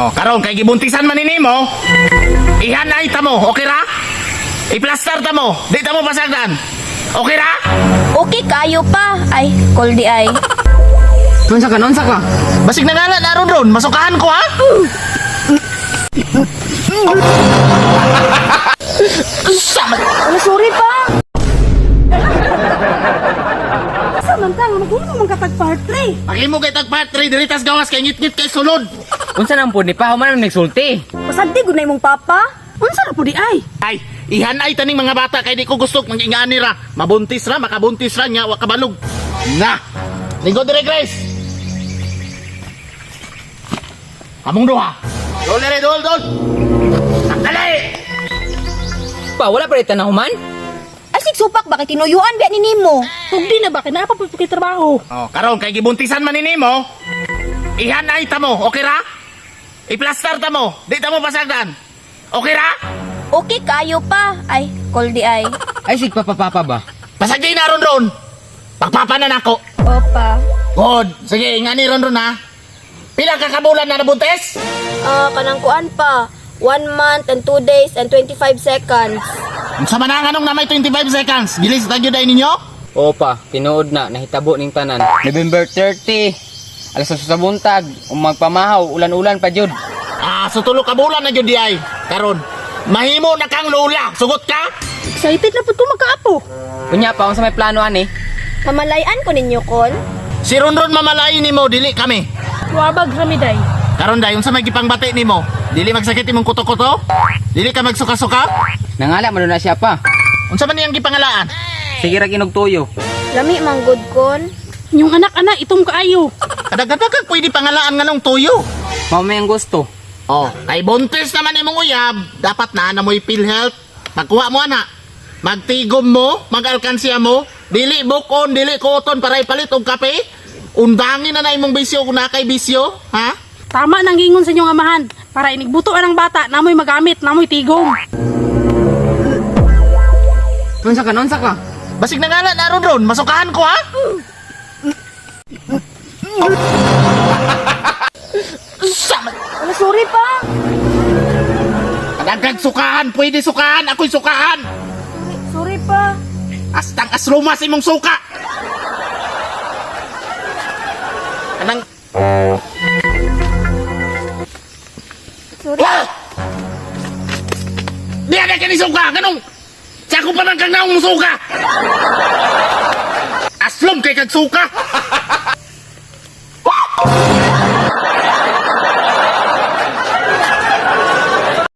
Oh, karon kay gibuntisan man ni nimo. Ihanay ta mo, okay ra? I-plaster ta mo, di ta mo pasagdan. Okay ra? Okay kaayo pa. Ay, call di ay. Unsa ka, unsa ka? Basig na ngala na ron ron, masukahan ko ha. Sama. Ano, sorry pa. Asa man ta nga magulo man katag part 3. Pagimo kay tag part 3 diri tas gawas kay ngitngit kay sulod. Unsa nang pud ni pa human man nagsulti. Pasagdi gud na imong papa. Unsa ra pud di ay? Ay, ihanay taning mga bata kay di ko gusto mag-ingani ra. Mabuntis ra, makabuntis ra nya wa kabalog. Na. Lingkod dire, Grace. Kamong duha. Dol dire, dol, dol. Dali! Pa wala pa rin human. Ay, sig supak ba kay tinuyuan biya ni nimo? Tugdi na ba kay naa pa pud kay trabaho. Oh, karon kay gibuntisan man ni nimo. Ihanay ta mo, okay ra? I-plaster ta mo, di ta mo pasagdan. Okay ra? Okay kaayo pa. Ay, call di ay. Ay sig papa papa ba? Pasagdi na ron ron. Pagpapa na nako. Opa. Good. Sige, ingani ron ron ha. Pila ka kabulan na nabuntis? Ah, kanang kuan pa. 1 month and 2 days and 25 seconds. Unsa man ang anong namay 25 seconds? Gilis ta gyud ay ninyo? Oo pa, tinuod na nahitabo ning tanan. November 30. Alas 8 sa buntag, magpamahaw, ulan-ulan pa jud. Ah, so tulo ka bulan na gyud di ay. Karon, mahimo na kang lola. Sugot ka? Excited na pud ko magkaapo. Unya pa unsa may plano ani? Pamalayan ko ninyo kon. Si Ronron mamalay nimo, dili kami. Wabag rami day. Karon day, unsa may gipangbati nimo? Dili magsakit imong kuto-kuto? Dili ka magsuka-suka? Nangala man na siya pa. Unsa man iyang gipangalaan? Sige ra ginog tuyo. Lami man gud kon. Inyong anak-anak itom kaayo. Kadagdag pwede pangalaan nga nung tuyo. Mao may ang gusto. Oh, kay buntis naman imong uyab, dapat na na mo'y PhilHealth. Pagkuha mo ana, magtigom mo, magalkansiya mo, dili bukon, dili kuton para ipalit og kape. Undangin na na imong bisyo kung nakay bisyo, ha? Tama nang gingon sa inyong amahan para inigbuto ang bata namoy magamit, namoy tigom. Unsa ka, unsa ka? Basig na nga na ron ron, masukahan ko ha? Sama. Ano, sorry pa. Kadagdag sukahan, pwede sukahan, ako'y sukahan. Sorry pa. Astang asrumas imong suka. Anang Sorry. Wah! Di ada kini suka, ganong. Sa ako pa man kang naong suka. Aslom kay kag suka.